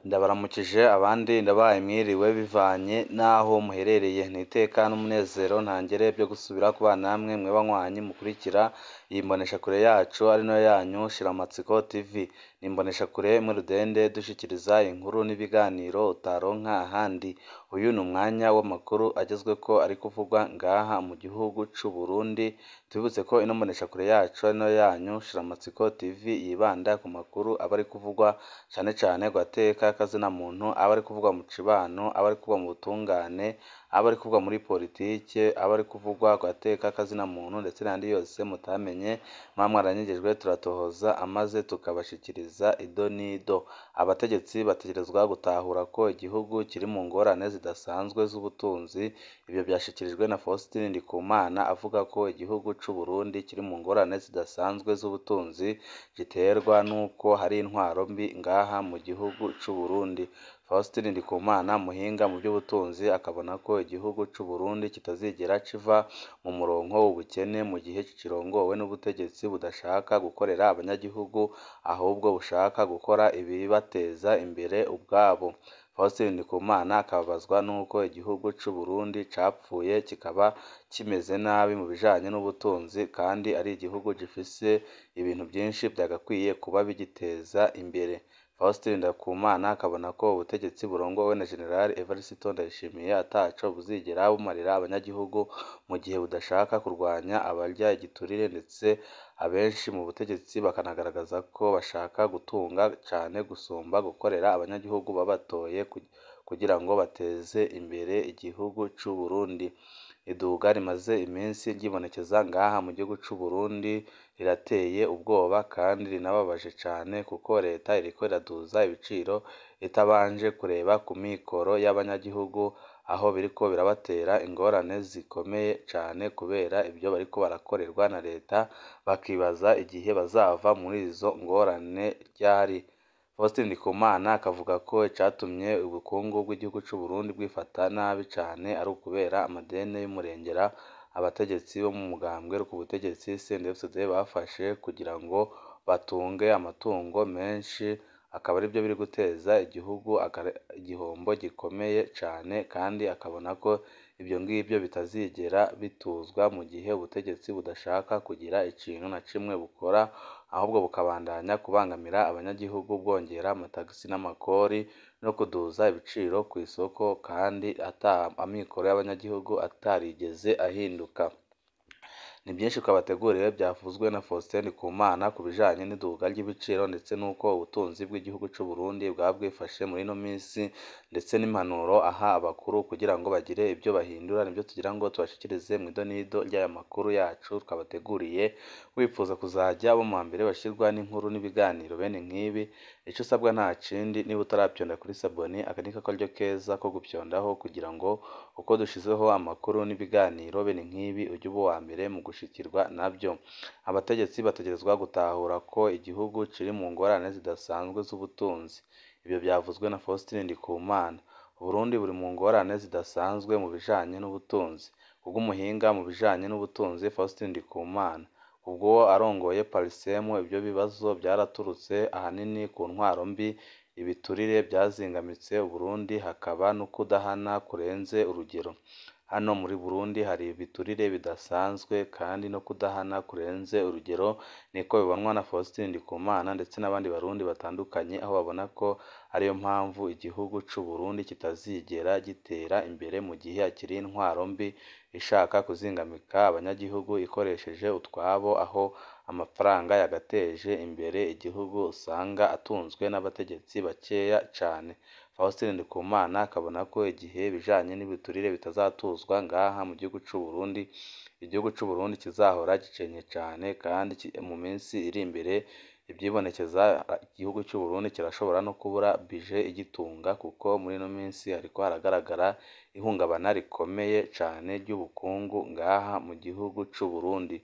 Ndabaramukije abandi ndabahaye mwiriwe bivanye n'aho muherereye, ni iteka n'umunezero ntangere byo gusubira kubana namwe mwe banywanyi mukurikira iyi mboneshakure yacu ari nayo yanyu Shiramatsiko TV, ni imboneshakure imwe rudende dushikiriza inkuru n'ibiganiro utaronka ahandi. Uyu ni umwanya w'amakuru agezweko ari kuvugwa ngaha mu gihugu c'u Burundi, tubibutse ko ino mboneshakure yacu ari nayo yanyu Shiramatsiko TV yibanda ku makuru aba ari kuvugwa cane cane ku gateka k'azina muntu, aba ari kuvugwa mu cibano, aba ari kuvugwa mu butungane, aba ari kuvugwa muri politike, aba ari kuvugwa ku gateka k'azina muntu ndetse n'ayandi yose mutamenye muba mwaranyegejwe turatohoza amaze tukabashikiriza ido n'ido. Abategetsi bategerezwa gutahura ko igihugu kiri mu ngorane zidasanzwe z'ubutunzi, ivyo vyashikirijwe na Faustin Ndikumana avuga ko igihugu c'u Burundi kiri mu ngorane zidasanzwe z'ubutunzi giterwa n'uko hari intwaro mbi ngaha mu gihugu c'u Burundi. Faustin Ndikumana umuhinga mu vy'ubutunzi akabona ko igihugu c'u Burundi kitazigera kiva mu murongo w'ubukene mu gihe kirongowe n'ubutegetsi budashaka gukorera abanyagihugu ahubwo bushaka gukora ibibateza imbere ubwabo. Faustin Ndikumana akababazwa n'uko igihugu c'u Burundi capfuye kikaba kimeze nabi mu bijanye n'ubutunzi kandi ari igihugu gifise ibintu vyinshi vyagakwiye kuba bigiteza imbere. Faustin Ndikumana akabona ko ubutegetsi burongowe na General Evariste Ndayishimiye ataco buzigera bumarira abanyagihugu mu gihe budashaka kurwanya abarya igiturire ndetse abenshi mu butegetsi bakanagaragaza ko bashaka gutunga cane gusumba gukorera abanyagihugu babatoye kugira ngo bateze imbere igihugu c'u Burundi. Iduga rimaze iminsi ryibonekeza ngaha mu gihugu c'u Burundi rirateye ubwoba kandi rinababaje cane kuko leta iriko iraduza ibiciro itabanje kureba ku mikoro y'abanyagihugu, aho biriko birabatera ingorane zikomeye cane kubera ivyo bariko barakorerwa na leta, bakibaza igihe bazava muri izo ngorane ryari. Faustin Ndikumana akavuga ko icatumye ubukungu bw'igihugu c'u Burundi bwifata nabi cane ari ukubera amadeni y'umurengera abategetsi bo mu mugambwe uri ku butegetsi CNDD-FDD bafashe kugira ngo batunge amatungo menshi, akaba arivyo biri guteza igihugu igihombo gikomeye cane, kandi akabona ko ivyo ngivyo bitazigera bituzwa mu gihe ubutegetsi budashaka kugira ikintu na kimwe bukora, ahubwo bukabandanya kubangamira abanyagihugu bwongera amatagisi n'amakori no kuduza ibiciro kw'isoko kandi ata amikoro y'abanyagihugu atarigeze ahinduka. Ni vyinshi twabateguriye vyavuzwe na Faustin Ndikumana ku bijanye n'iduga ry'ibiciro ndetse n'uko ubutunzi bw'igihugu c'u Burundi bwaba bwifashe muri ino minsi, ndetse n'impanuro aha abakuru kugira ngo bagire ivyo bahindura, nivyo tugira ngo tubashikirize mw'ido n'ido ry'aya makuru yacu twabateguriye. Wipfuza kuzaja uba muwambere bashirwa n'inkuru n'ibiganiro bene nk'ibi, ico usabwa nta kindi niba utaravyonda kuri sabone, aka niko karyo keza ko gupyondaho kugira ngo uko dushizeho amakuru n'ibiganiro bene nk'ibi uje uba uwambere mu gushikirwa navyo. Abategetsi bategerezwa gutahura ko igihugu kiri mu ngorane zidasanzwe z'ubutunzi, ivyo vyavuzwe na Faustin Ndikumana. Uburundi buri mu ngorane zidasanzwe mu bijanye n'ubutunzi, kubw'umuhinga mu bijanye n'ubutunzi Faustin Ndikumana. Kubw'uwo arongoye Parsem, ivyo bibazo vyaraturutse ahanini ku ntwaro mbi, ibiturire vyazingamitse Uburundi hakaba n'ukudahana kurenze urugero. Hano muri Burundi hari ibiturire bidasanzwe kandi no kudahana kurenze urugero, niko bibonwa na Faustin Ndikumana ndetse n'abandi barundi batandukanye, aho babona ko ariyo mpamvu igihugu c'u Burundi kitazigera gitera imbere mu gihe hakiri intwaro mbi ishaka kuzingamika abanyagihugu ikoresheje utwabo, aho amafaranga yagateje imbere igihugu usanga atunzwe n'abategetsi bakeya cane. Faustin Ndikumana akabona ko igihe ibijanye n'ibiturire bitazatuzwa ngaha mu gihugu c'u Burundi, igihugu c'u Burundi kizahora gikenye cane kandi mu minsi iri imbere ivyibonekeza igihugu c'u Burundi kirashobora no kubura bije igitunga, kuko muri ino minsi hariko haragaragara ihungabana rikomeye cane ry'ubukungu ngaha mu gihugu c'u Burundi.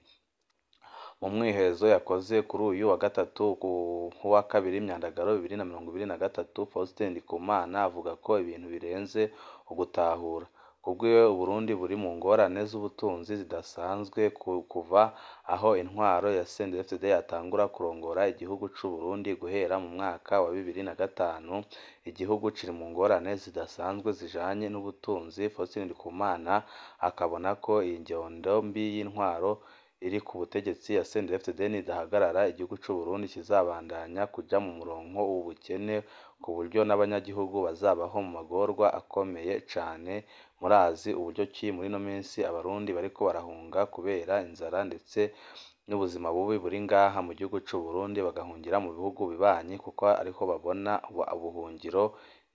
Mu mwihezo yakoze kuri uyu wa gatatu kuwa kabiri Myandagaro 2023, Faustin Ndikumana avuga ko ibintu birenze ugutahura. Kubwiwe Uburundi buri mu ngorane z'ubutunzi zidasanzwe kuva aho intwaro ya CNDD-FDD yatangura kurongora igihugu c'Uburundi guhera mu mwaka wa 2005. Igihugu kiri mu ngorane zidasanzwe zijanye n'ubutunzi. Faustin Ndikumana akabona ko iyi ngendo mbi y'intwaro iri ku butegetsi ya CNDD-FDD nidahagarara, igihugu c'Uburundi kizabandanya kuja mu murongo w'ubukene ku buryo n'abanyagihugu bazabaho mu magorwa akomeye cane. Murazi uburyo ki muri ino minsi abarundi bariko barahunga kubera inzara ndetse n'ubuzima bubi buri ngaha mu gihugu c'Uburundi, bagahungira mu bihugu bibanyi kuko ariho babona ubuhungiro.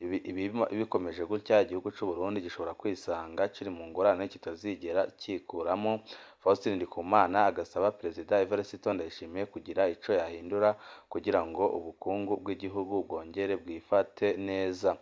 Ibi bikomeje gutya, igihugu c'Uburundi gishobora kwisanga kiri mu ngorane kitazigera cikuramo. Faustin Ndikumana agasaba Perezida Evariste Ndayishimiye kugira ico yahindura kugira ngo ubukungu bw'igihugu bwongere bwifate neza.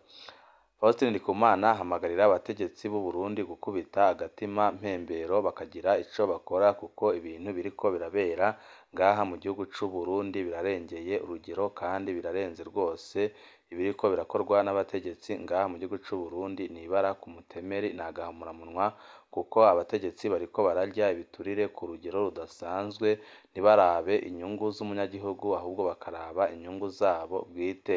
Faustin Ndikumana ahamagarira abategetsi b'u Burundi gukubita agatima mpembero bakagira ico bakora, kuko ibintu biriko birabera ngaha mu gihugu c'u Burundi birarengeye urugero kandi birarenze rwose. Ibiriko birakorwa n'abategetsi ngaha mu gihugu c'u Burundi n'ibara ku mutemeri, n'agahomamunwa, kuko abategetsi bariko bararya ibiturire ku rugero rudasanzwe, ntibarabe inyungu z'umunyagihugu ahubwo bakaraba inyungu zabo bwite.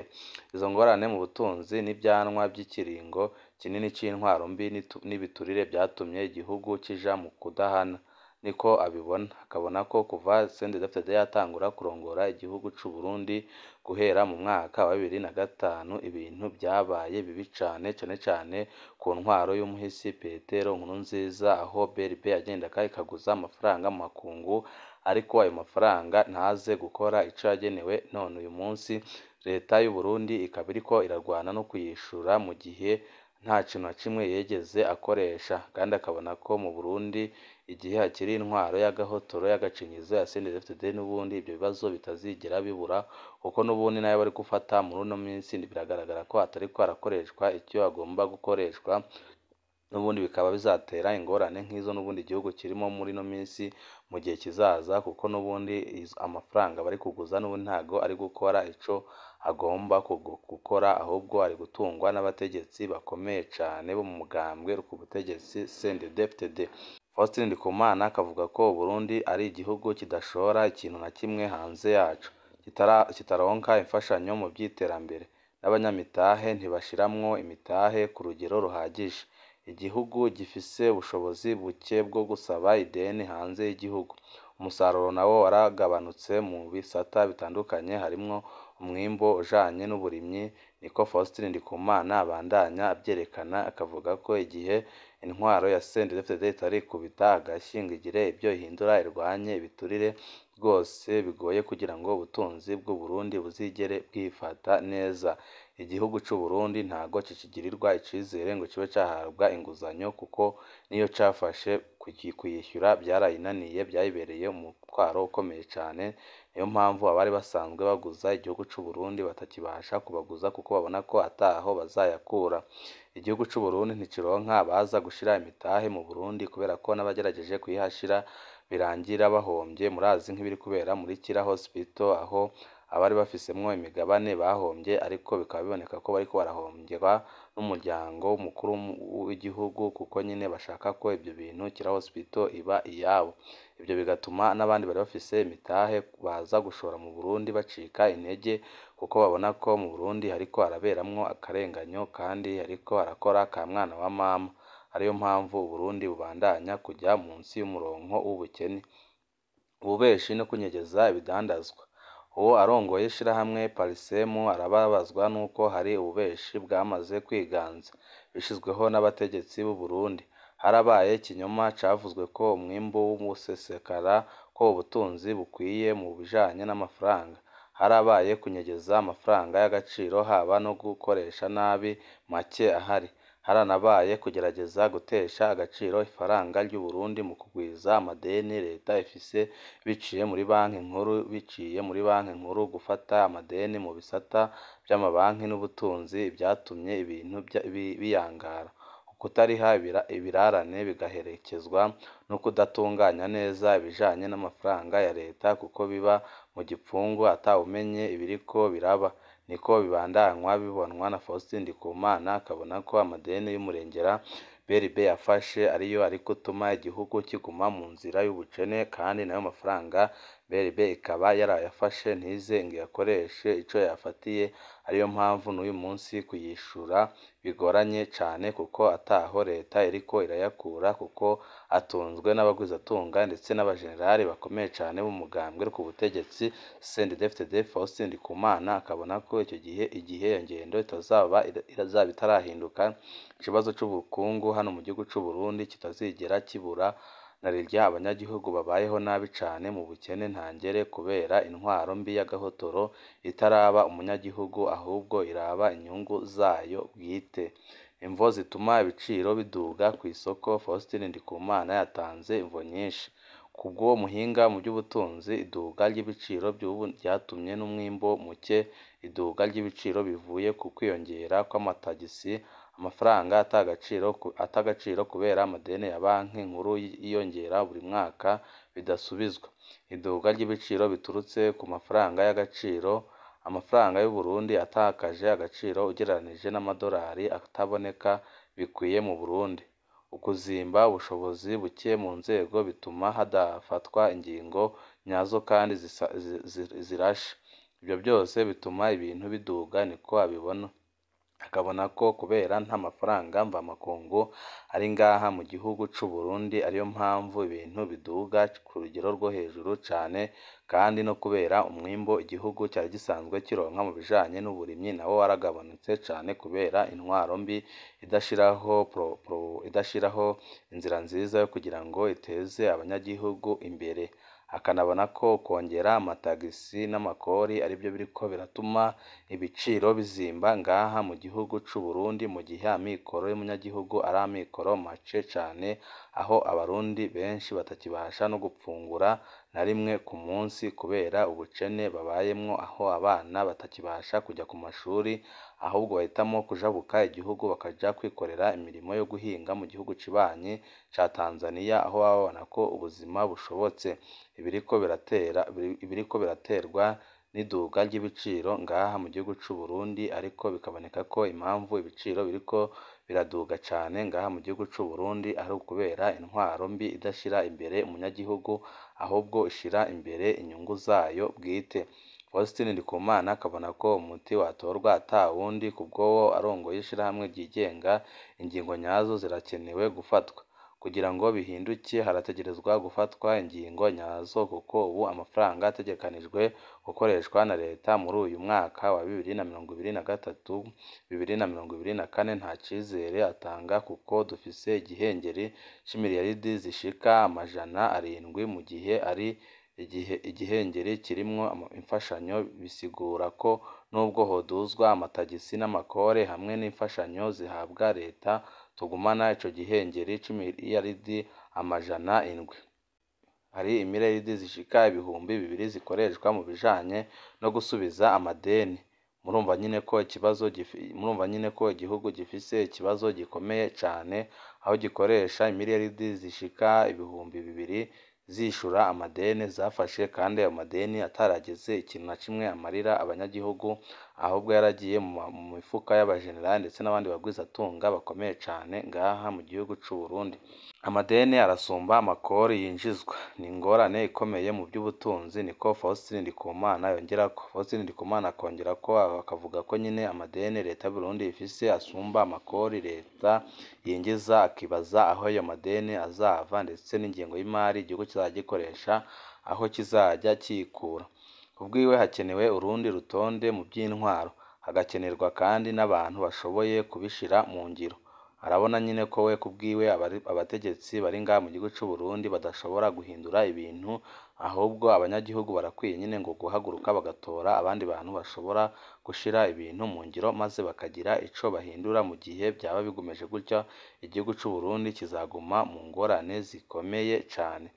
Izo ngorane mu butunzi n'ivyanwa vy'ikiringo kinini c'intwaro mbi n'ibiturire vyatumye igihugu kija mu kudahana, niko abibona. Akabona ko kuva CNDD-FDD yatangura kurongora igihugu c'u Burundi guhera mu mwaka wa 2005, ibintu vyabaye bibi cane, cane cane ku ntwaro y'umuhisi Petero Nkurunziza, aho BRB yagendaga ikaguza amafaranga mu makungu, ariko ayo mafaranga ntaze gukora ico yagenewe. None uyu munsi leta y'u Burundi ikaba iriko irarwana no kuyishura mu gihe nta kintu na kimwe yigeze akoresha. Kandi akabona ko mu Burundi igihe hakiri intwaro y'agahotoro y'agacinyizo ya CNDD-FDD, n'ubundi ibyo bibazo bitazigera bibura, kuko n'ubundi nayo bari gufata muri uno minsi biragaragara ko atariko arakoreshwa icyo agomba gukoreshwa, n'ubundi bikaba bizatera ingorane nk'izo n'ubundi igihugu kirimo muri ino minsi mu gihe kizaza, kuko n'ubundi amafaranga bari kuguza n'ubundi ntago ari gukora ico agomba gukora, ahubwo ari gutungwa n'abategetsi bakomeye cane bo mu mugambwe ku butegetsi CNDD-FDD. Faustin Ndikumana akavuga ko Uburundi ari igihugu kidashora ikintu na kimwe hanze yaco, kitaronka imfashanyo mu vy'iterambere, n'abanyamitahe ntibashiramwo imitahe ku rugero ruhagije. Igihugu gifise ubushobozi buke bwo gusaba ideni hanze y'igihugu. Umusaruro nawo waragabanutse mu bisata bitandukanye harimwo umwimbu ujanye n'uburimyi, niko Faustin Ndikumana abandanya avyerekana. Akavuga ko igihe intwaro ya CNDD-FDD itarikubita agashi ngo igire ivyo ihindura irwanye ibiturire rwose, bigoye kugira ngo ubutunzi bw'u Burundi buzigere bwifata neza. Igihugu c'u Burundi ntago kikigirirwa icizere ngo kibe cahabwa inguzanyo, kuko niyo cafashe kuyishyura vyarayinaniye, vyayibereye umutwaro ukomeye cane. Niyo mpamvu abari basanzwe baguza igihugu c'u Burundi batakibasha kubaguza, kuko babona ko ataho bazayakura. Igihugu c'u Burundi ntikironka abaza gushira imitahe mu Burundi, kubera ko n'abagerageje kuyihashira birangira bahomvye. Murazi nk'ibiri kubera muri Kira Hospital, aho abari bafisemwo imigabane bahomvye, ariko bikaba biboneka ko bariko barahombywa n'umuryango mukuru w'igihugu, kuko nyine bashaka ko ibyo bintu Kira Hospital iba iyabo. Ibyo bigatuma n'abandi bari bafise imitahe baza gushora mu Burundi bacika intege, kuko babona ko mu Burundi hariko haraberamwo akarenganyo kandi hariko harakora ka mwana wa mama. Ariyo mpamvu Uburundi bubandanya kujya munsi y'umurongo w'ubukene, ububeshi no kunyegeza ibidandazwa. Uwo arongoye ishirahamwe Parsem arababazwa nuko hari ububeshi bwamaze kwiganza bishizweho n'abategetsi b'u Burundi. Harabaye ikinyoma cavuzwe ko umwimbu w'umusesekara, ko ubutunzi bukwiye mu bijanye n'amafaranga. Harabaye kunyegeza amafaranga y'agaciro, haba no gukoresha nabi make ahari. Haranabaye kugerageza gutesha agaciro ifaranga ry'u Burundi mu kugwiza amadeni leta ifise biciye muri banki nkuru, biciye muri banki nkuru gufata amadeni mu bisata vy'amabanki n'ubutunzi, ivyatumye ibintu biyangara. Kutariha ibirarane bigaherekezwa no kudatunganya neza ibijanye n'amafaranga ya leta, kuko biba mu gipfungu atawumenye ibiriko biraba. Niko bibandanywa bibonwa na Faustin Ndikumana, akabona ko amadeni y'umurengera BRB yafashe ariyo ariko gutuma igihugu kiguma mu nzira y'ubukene, kandi nayo mafaranga BRB ikaba yarayafashe ntize ngo iyakoreshe ico yafatiye, ariyo mpamvu n'uyu munsi kuyishura bigoranye cane kuko ataho leta iriko irayakura, kuko atunzwe n'abagwizatunga ndetse n'abajenerali bakomeye cane b'umugambwe ku butegetsi CNDD-FDD. Faustin Ndikumana akabona ko icyo gihe igihe iyo ngendo itazaba irazaba itarahinduka, ikibazo c'ubukungu hano mu gihugu c'u Burundi kitazigera kibura, na rirya abanyagihugu babayeho nabi cane mu bukene ntangere kubera intwaro mbi y'agahotoro itaraba umunyagihugu ahubwo iraba inyungu zayo bwite. Imvo zituma ibiciro biduga kw'isoko. Faustin Ndikumana yatanze imvo nyinshi. Kubw'uwo muhinga mu by'ubutunzi, iduga ry'ibiciro by'ubu ryatumye n'umwimbu muke, iduga ry'ibiciro bivuye ku kwiyongera kw'amatagisi, amafaranga ata agaciro kubera amadeni ya banki nkuru yiyongera buri mwaka bidasubizwa, iduga ry'ibiciro biturutse ku mafaranga y'agaciro, amafaranga y'u Burundi atakaje agaciro ugereranije n'amadolari ataboneka bikwiye mu Burundi, ukuzimba ubushobozi buke mu nzego bituma hadafatwa ingingo nyazo kandi zirashe, ivyo byose bituma ibintu biduga, niko abibona. Akabona ko kubera nta mafaranga mvamakungu ari ngaha mu gihugu c'u Burundi ariyo mpamvu ibintu biduga ku rugero rwo hejuru cane, kandi no kubera umwimbu igihugu cari gisanzwe kironka mu bijanye n'uburimyi nawo waragabanutse cane kubera intwaro mbi idashiraho inzira nziza yo kugira ngo iteze abanyagihugu imbere. Akanabona ko kongera amatagisi n'amakori aribyo biriko biratuma ibiciro bizimba ngaha mu gihugu c'u Burundi, mu gihe amikoro y'umunyagihugu ari amikoro make cane, aho abarundi benshi batakibasha no gupfungura na rimwe ku munsi kubera ubukene babayemwo, aho abana batakibasha kuja ku mashuri ahubwo bahitamwo kujabuka igihugu bakaja kwikorera imirimo yo guhinga mu gihugu kibanyi ca Tanzania, aho baba babona ko ubuzima bushobotse. Ibiriko biraterwa n'iduga ry'ibiciro ngaha mu gihugu c'u Burundi, ariko bikaboneka ko impamvu ibiciro biriko biraduga cane ngaha mu gihugu c'u Burundi ari ukubera intwaro mbi idashira imbere umunyagihugu ahubwo ishira imbere inyungu zayo bwite. Faustin Ndikumana akabona ko umuti watorwa ata wundi, kubw'uwo arongoye ishirahamwe ryigenga, ingingo nyazo zirakenewe gufatwa. Kugira ngo bihinduke harategerezwa gufatwa ingingo nyazo, kuko ubu amafaranga ategekanijwe gukoreshwa na leta muri uyu mwaka wa 2023 2024 nta cizere atanga, kuko dufise igihengeri c'imiliyaridi zishika 700 mu gihe ari igihengeri kirimwo imfashanyo, bisigura ko nubwo hoduzwa amatagisi n'amakore hamwe n'imfashanyo zihabwa leta tugumana ico gihengeri c'imiliyaridi 700. Hari imiliyaridi zishika 2000 zikoreshwa mu bijanye no gusubiza amadeni. Murumva nyine ko ikibazo murumva nyine ko igihugu gifise ikibazo gikomeye cane, aho gikoresha imiliyaridi zishika 2000 zishura amadeni zafashe, kandi ayo madeni ataragize ikintu na kimwe amarira abanyagihugu, ahubwo yaragiye mu mifuka y'abajenerali ndetse n'abandi bagwizatunga bakomeye cane ngaha mu gihugu c'u Burundi. Amadeni arasumba amakori yinjizwa, ni ingorane ikomeye mu by'ubutunzi, niko Faustin Ndikumana yongerako. Faustin Ndikumana akongerako akavuga ko nyine amadeni leta y'u Burundi ifise asumba amakori leta yinjiza, akibaza aho ayo madeni azava ndetse n'ingengo y'imari igihugu kizajya gikoresha aho kizajya kiyikura. Kubwiwe hakenewe urundi rutonde mu by'intwaro, hagakenerwa kandi n'abantu bashoboye kubishira mu ngiro. Arabona nyine ko we kubwiwe abategetsi bari ngaha mu gihugu c'u Burundi badashobora guhindura ibintu, ahubwo abanyagihugu barakwiye nyine ngo guhaguruka bagatora abandi bantu bashobora gushira ibintu mu ngiro maze bakagira ico bahindura. Mu gihe byaba bigumeje gutya, igihugu c'u Burundi kizaguma mu ngorane zikomeye cane.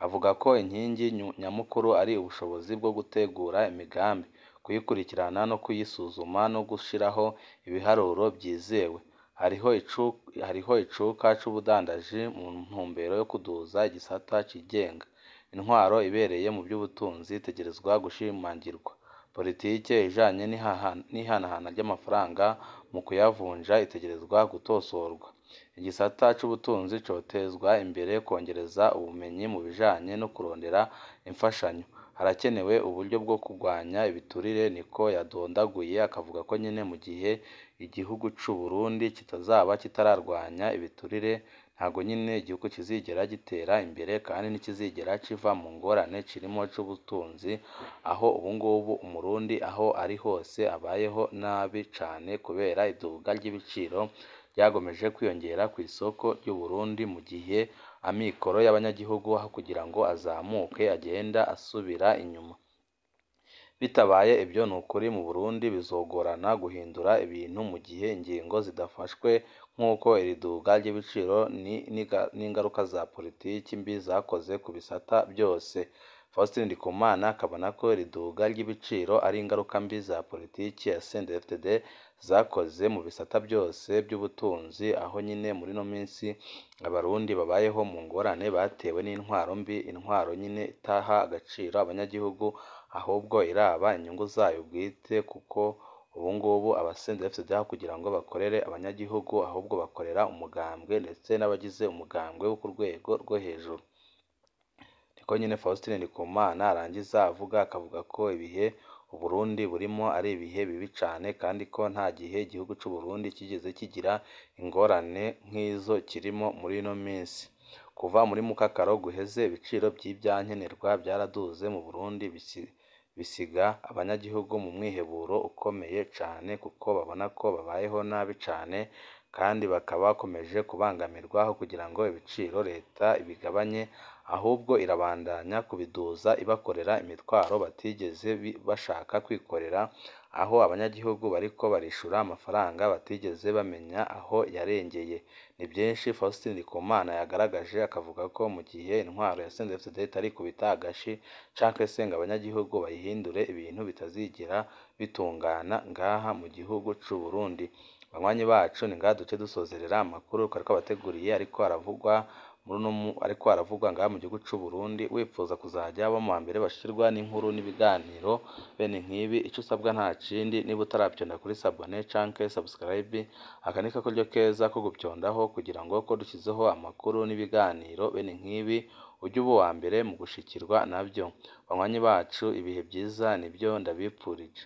Avuga ko inkingi nyamukuru ari ubushobozi bwo gutegura imigambi, kuyikurikirana no kuyisuzuma no gushiraho ibiharuro vyizewe. Hariho icuka c'ubudandaji mu ntumbero yo kuduza igisata cigenga. Intwaro ibereye mu by'ubutunzi itegerezwa gushimangirwa. Politike ijanye n'ihanahana ry'amafaranga mu kuyavunja itegerezwa gutosorwa. Igisata c'ubutunzi cotezwa imbere, kongereza ubumenyi mu bijanye no kurondera imfashanyo. Harakenewe uburyo bwo kurwanya ibiturire, niko yadondaguye, akavuga ko nyene mu gihe igihugu c'u Burundi kitazaba kitararwanya ibiturire, ntago nyine igihugu kizigera gitera imbere kandi ntikizigera kiva mu ngorane kirimo c'ubutunzi, aho ubungubu Umurundi aho ari hose abayeho nabi cane kubera iduga ry'ibiciro ryagomeje kwiyongera ku isoko ry'u Burundi, mu gihe amikoro y'abanyagihugu aho kugira ngo azamuke agenda asubira inyuma. Bitabaye ibyo ni ukuri mu Burundi bizogorana guhindura ibintu mu gihe ingingo zidafashwe nk'uko iri duga ry'ibiciro n'ingaruka za politiki mbi zakoze ku bisata byose. Faustin Ndikumana akabona ko iri duga ry'ibiciro ari ingaruka mbi za politiki ya CNDD-FDD zakoze mu bisata byose by'ubutunzi, aho nyine muri ino minsi Abarundi babayeho mu ngorane batewe n'intwaro mbi, intwaro nyine itaha agaciro abanyagihugu ahubwo iraba inyungu zayo bwite, kuko ubungubu aba CNDD-FDD aho kugira ngo bakorere abanyagihugu ahubwo bakorera umugambwe ndetse n'abagize umugambwe wo ku rwego rwo hejuru. Niko nyine Faustin Ndikumana arangiza avuga, akavuga ko ibihe Uburundi burimo ari ibihe bibi cane kandi ko nta gihe igihugu c'u Burundi kigeze kigira ingorane nk'izo kirimo muri ino minsi. Kuva muri mukakaro guheze ibiciro vy'ivyankenerwa vyaraduze mu Burundi, bisiga abanyagihugu mu mwiheburo ukomeye cane, kuko babona ko babayeho nabi cane kandi bakaba bakomeje kubangamirwa, aho kugira ngo ibiciro leta ibigabanye ahubwo irabandanya kubiduza ibakorera imitwaro batigeze bashaka kwikorera, aho abanyagihugu bariko barishura amafaranga batigeze bamenya aho yarengeye. Ni byinshi Faustin Ndikumana yagaragaje, akavuga ko mu gihe intwaro ya CNDD-FDD itarikubita agashi canke se ngo abanyagihugu bayihindure, ibintu bitazigera bitungana ngaha mu gihugu c'u Burundi. Banywanyi bacu, ni ngaha duce dusozerera amakuru twari twabateguriye ariko aravugwa ariko aravugwa ngaha mu gihugu c'u Burundi. Wipfuza kuzajya uba mu bambere bashirwa n'inkuru n'ibiganiro bene nk'ibi, ico usabwa nta kindi, niba utaravyonda kuri s'abonner canke subscribe, aka ni karyo keza ko gupyondaho kugira ngo ko dushyizeho amakuru n'ibiganiro bene nk'ibi ujye uba uwa mbere mu gushikirwa navyo. Banywanyi bacu, ibihe vyiza nivyo ndabipfurije.